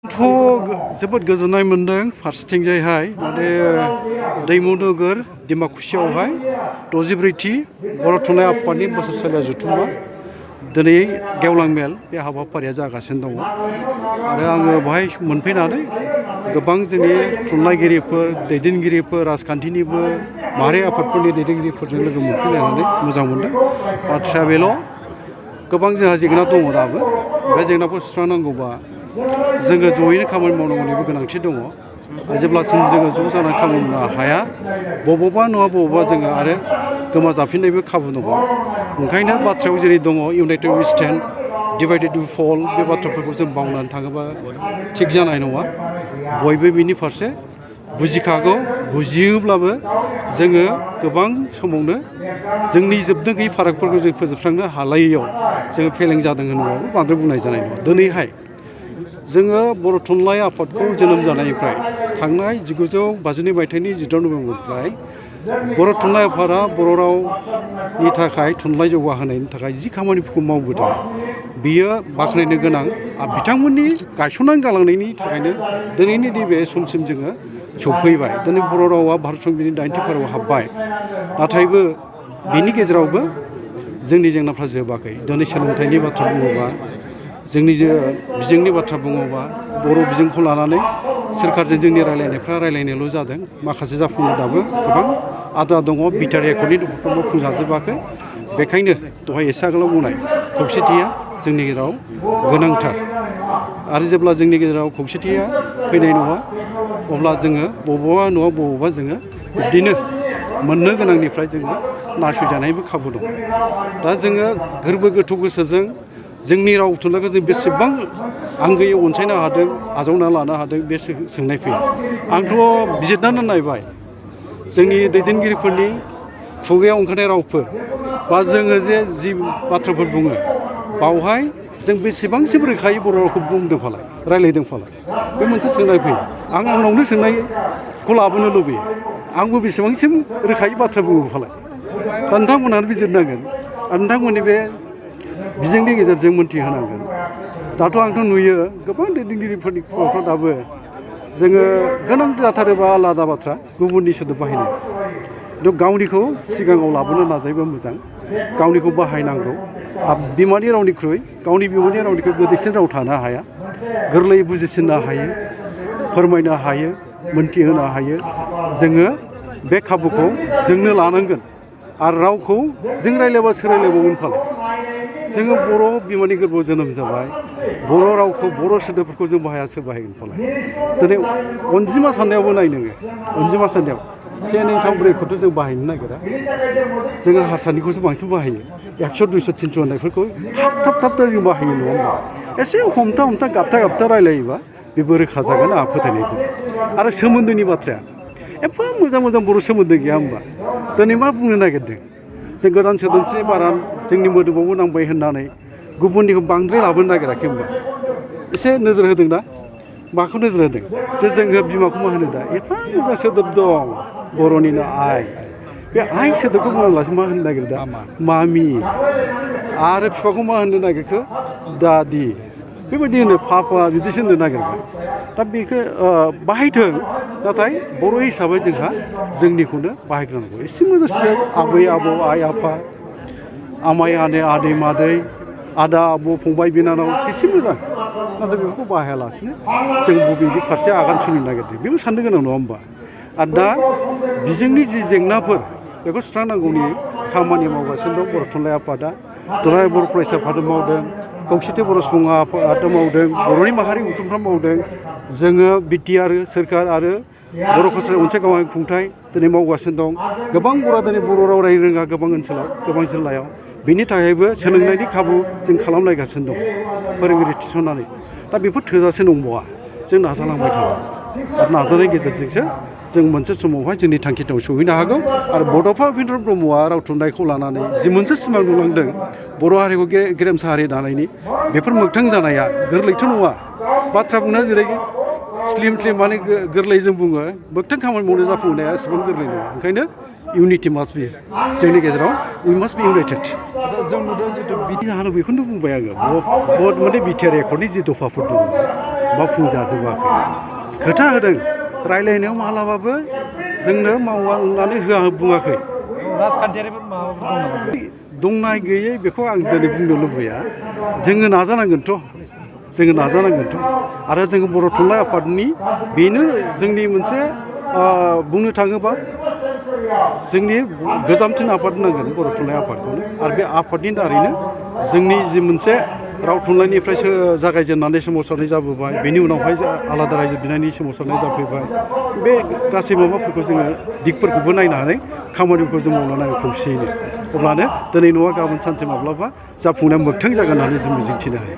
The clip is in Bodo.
जोबोद गोजोननाय मोन्दों फारसेथिंजायहाय माने दैमु नोगोर डिमाकुसियावहाय 64थि बर' थुनलाइ आफादनि बोसोरसालिया जथुम्मा दिनै गेवलां मेल बे हाबाफारिया जागासिनो दङ आरो आङो बेवहाय मोनफैनानै गोबां जोंनि थुनलाइगिरिफोर दैदेनगिरिफोर राजखान्थिनिबो माहारि आफादफोरनि दैदेनगिरिफोरजों लोगो मोनफैनानै मोजां मोनदों। बाथ्राया बेल' गोबां जोंहा जेंना दङ दाबो बे जेंनाखौ सुस्रांनांगौबा जोङो ज'यैनो खामानि मावनांगौनिबो गोनांथि दङ। जेब्लासिम जोङो ज' जानानै खामानि मावनो हाया बबावबा नङा बबावबा जोङो आरो गोमाजाफिननायबो खाबु दङ। ओंखायनो बाथ्रायाव जेरै दङ united we stand divided we fall बे बाथ्राफोरखौ जों बावनानै थाङोबा थिग जानाय नङा। बयबो बिनि फारसे बुजिखागौ बुजियोब्लाबो जोङो गोबां समावनो जोंनि जोबनो गैयै फारागफोरखौ जों फोजोबस्रांनो हालायैयाव जोङो फेलें जादों होनोबाबो बांद्राय बुंनाय जानाय नङा। दिनैहाय जोङो बर' थुनलाइ आफादखौ जोनोम जानायनिफ्राय थांनाय 1952 मायथाइनि 14 नभेम्बरनिफ्राय बर' थुनलाइ आफादा बर' रावनि थाखाय थुनलाइ जौगाहोनायनि थाखाय जि खामानिफोरखौ मावबोदों बियो बाख्नायनो गोनां। बिथांमोननि गायसननानै गालांनायनि थाखायनो दिनैनि नैबे समसिम जोङो सौफैबाय। दिनै बर' रावा भारत संबिधाननि 90 फारियाव हाबबाय। नाथायबो बिनि गेजेरावबो जोंनि जेंनाफ्रा जोबाखै। दिनै सोलोंथाइनि बाथ्रा बुङोबा जोंनि बिजोंनि बाथ्रा बुङोबा बर' बिजोंखौ लानानै सोरखारजों जोंनि रायलायनायफ्रा रायलायनायल' जादों। माखासे जाफुंनो दाबो गोबां आद्रा दङ। बिटिआर एकर्डनि दफाफ्राबो मावफुंजाजोबाखै। बेखायनो दहाय एसे आगोलाव बुंनाय खौसेथिया जोंनि गेजेराव गोनांथार आरो जेब्ला जोंनि गेजेराव खौसेथिया फैनाय नङा अब्ला जोङो बबावबा नङा बबावबा जोङो बिब्दिनो मोननो गोनांनिफ्राय जोङो नासयजानायबो खाबु दं। दा जोङो गोरबो गोथौ गोसोजों जोंनि राव थुनलाइखौ जों बेसेबां आंगोयै अनसायनो हादों आजावना लानो हादों बे सोंनाय फैयो। आंथ' बिजिरनानै नायबाय जोंनि दैदेनगिरिफोरनि खुगायाव ओंखारनाय रावफोर बा जोङो जि बाथ्राफोर बुङो बावहाय जों बेसेबांसिम रोखायै बर' रावखौ बुंदों फालाय रायलायदों फालाय बे मोनसे सोंनाय फैयो। आंनावनो सोंनायखौ लाबोनो लुबैयो आंबो बेसेबांसिम रोखायै बाथ्रा बुङो फालाय। दा नोंथांमोनहानो बिजिरनांगोन आरो नोंथांमोननि बे बिजोंनि गेजेरजों मोनथिहोनांगोन। दाथ' आंथ' नुयो गोबां दैदेनगिरिफोरनि खुगाफ्राव दाबो जोङो गोनां जाथारोबा आलादा बाथ्रा गुबुननि सोदोब बाहायनाय खिन्थु गावनिखौ सिगाङाव लाबोनो नाजायोबा मोजां। गावनिखौ बाहायनांगौ। बिमानि रावनिख्रुइ गावनि बिमानि रावनिख्रुइ गोदैसिन राव थानो हाया। गोरलैयै बुजिसिननो हायो फोरमायनो हायो मोनथिहोनो हायो। जोङो बे खाबुखौ जोंनो लानांगोन आरो रावखौ जों रायलायबा सोर रायलायबावगोन फालाय। जोङो बर' बिमानि गोरबोआव जोनोम जाबाय बर' रावखौ बर' सोदोबफोरखौ जों बाहाया सोर बाहायगोन फालाय। दिनै अनजिमा साननायावबो नाय नोङो अनजिमा साननायाव 1 2 3 4 खौथ' जों बाहायनो नागिरा। जोङो हारसानिखौसो बांसिन बाहायो 100 200 300 होननायफोरखौ थाब थाब जों बाहायो नङा होमबा। एसे हमथा हमथा गाबथा रायलायोबा बेबो रोखा जागोन आंहा फोथायनाय दं। आरो सोमोन्दोनि बाथ्राया एफा मोजां मोजां बर' सोमोन्दो गैया होमबा। दिनै मा बुंनो नागिरदों जों गोदान सोदोमस्रि बारा जोंनि मोदोमावबो नांबाय होननानै गुबुननिखौ बांद्राय लाबोनो नागिराखै होमबा। एसे नोजोर होदों ना माखौ नोजोर होदों जे जोङो बिमाखौ मा होनो दा एफा मोजां सोदोब दं बर'निनो आइ। बे आइ सोदोबखौ बुङालासे मा होननो नागिरो दा मामि। आरो बिफाखौ मा होननो नागिरखो दादि। बेबायदि होनो पापा बिदिसो होननो नागिरबाय। दा बेखौ बाहायथों नाथाय बर' हिसाबै जोंहा जोंनिखौनो बाहायग्रोनांगौ। एसे मोजांसिन आबै आबौ आइ आफा आमाइ आदै मादै आदा आब' फंबाय बिनानाव एसे मोजां। नाथाय बेफोरखौ बाहायालासिनो जों बबेनि फारसे आगान सुरनो नागिरदों बेबो साननो गोनां नङा होमबा। आरो दा बिजोंनि जि जेंनाफोर बेखौ सुस्रांनांगौनि खामानि मावगासिनो दं बर' थुनलाइ आफादा। दुलाराय बर' फरायसा आफादा मावदों खौसेथि बर' सुबुं आफादा मावदों बर'नि माहारि गौथुमफ्रा मावदों। जोङो बिटिआर सोरखार आरो बर' कसारि अनसाय गावारि खुंथाय दिनै मावगासिनो दं। गोबां बर'आ दिनै बर' राव रायनो रोङा गोबां ओनसोलाव गोबां जिल्लायाव। बिनि थाखायबो सोलोंनायनि खाबु जों खालामलायगासिनो दं फोरोंगिरि थिसननानै। दा बेफोर थोजासे नंबावा जों नाजालांबाय थानांगौ आरो नाजानायनि गेजेरजोंसो जों मोनसे समावहाय जोंनि थांखियाव सहैनो हागौ। आरो बड'फा उपेन्द्र ब्रह्मआ राव थुनलाइखौ लानानै जि मोनसे सिमां नुलांदों बर' हारिखौ गेरेमसा हारि दानायनि बेफोर मोगथां जानाया गोरलैथ' नङा। बाथ्रा बुंनाया जेरै स्लिम स्लिम माने गोरलै जों बुङो मोगथां खामानि मावनो जाफुंनाया एसेबां गोरलै नङा। ओंखायनो इउनिटि मास्ट बि जोंनि गेजेराव उइ मास्ट बि इउनाइटेड। जों नुदों जितु बिदि जाहोनाव बेखौनो बुंबाय आङो बहुत माने बिटिआर एकर्डनि जि दफाफोर दङ मावफुंजाजोबाखै खोथा होदों रायलायनायाव मालाबाबो जोंनो मावनानै होआ बुङाखै राजखान्थियारिबो माबाफोर दं नामा दंनाय गैयै बेखौ आं दिनै बुंनो लुबैया जोङो नाजानांगोनथ' आरो जोङो बर' थुनलाइ आफादनि बेनो जोंनि मोनसे बुंनो थाङोबा जोंनि गोजामसिन आफाद होनांगोन बर' थुनलाइ आफादखौनो आरो बे आफादनि दारैनो जोंनि जि मोनसे राव थुनलाइनिफ्रायसो जागायजेननानै सोमावसारनाय जाबोबाय बेनि उनावहाय आलादा रायजो बिनायनि सोमावसारनाय जाफैबाय बे गासै माबाफोरखौ जोङो दिगफोरखौबो नायनानै खामानिफोरखौ जों मावलांनांगौ खौसेयैनो अब्लानो दिनै नङा गाबोन सानसे माब्लाबा जाफुंनाया मोगथां जागोन होननानै जों मिजिंथिनो हायो